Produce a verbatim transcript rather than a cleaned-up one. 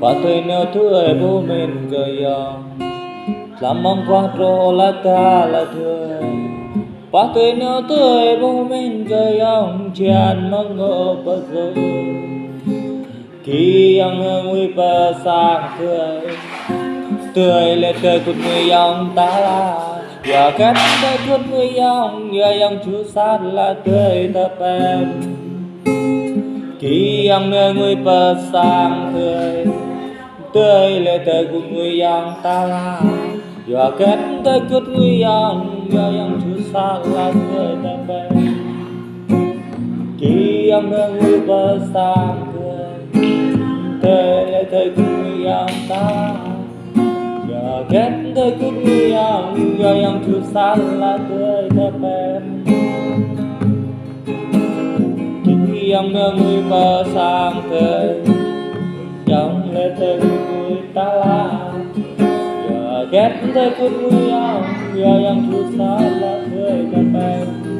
Pơ tui nao tui ƀu min kơ yong, tlam mong kuah trô la ta la tui. Pơ tui nao tui ƀu min kơ yong, čian mong ngô pơ tui. Ki yong nao ngui pơ sang tui, tui lĕ tui kut ngui yong ta la. Yua kĕt tui kut ngui yong, yua yong ču sat la tui ta pem. Ki yong nao ngui pơ sang tui, tui lĕ tui kut ngui yong ta la. Yua kĕt tui kut ngui yong, yua yong ču sat la tui ta pem. Ki yong nao ngui pơ sang tui, tui lĕ tui kut ngui yong ta la. Yua kĕt tui kut ngui yong, yua yong ču sat la tui ta pem. Ki yong nao ngui pơ sang tui, yong lĕ tui kut ngui ta la. Yua kĕt tui kut ngui yong, yua yong ču sat la tui ta pem.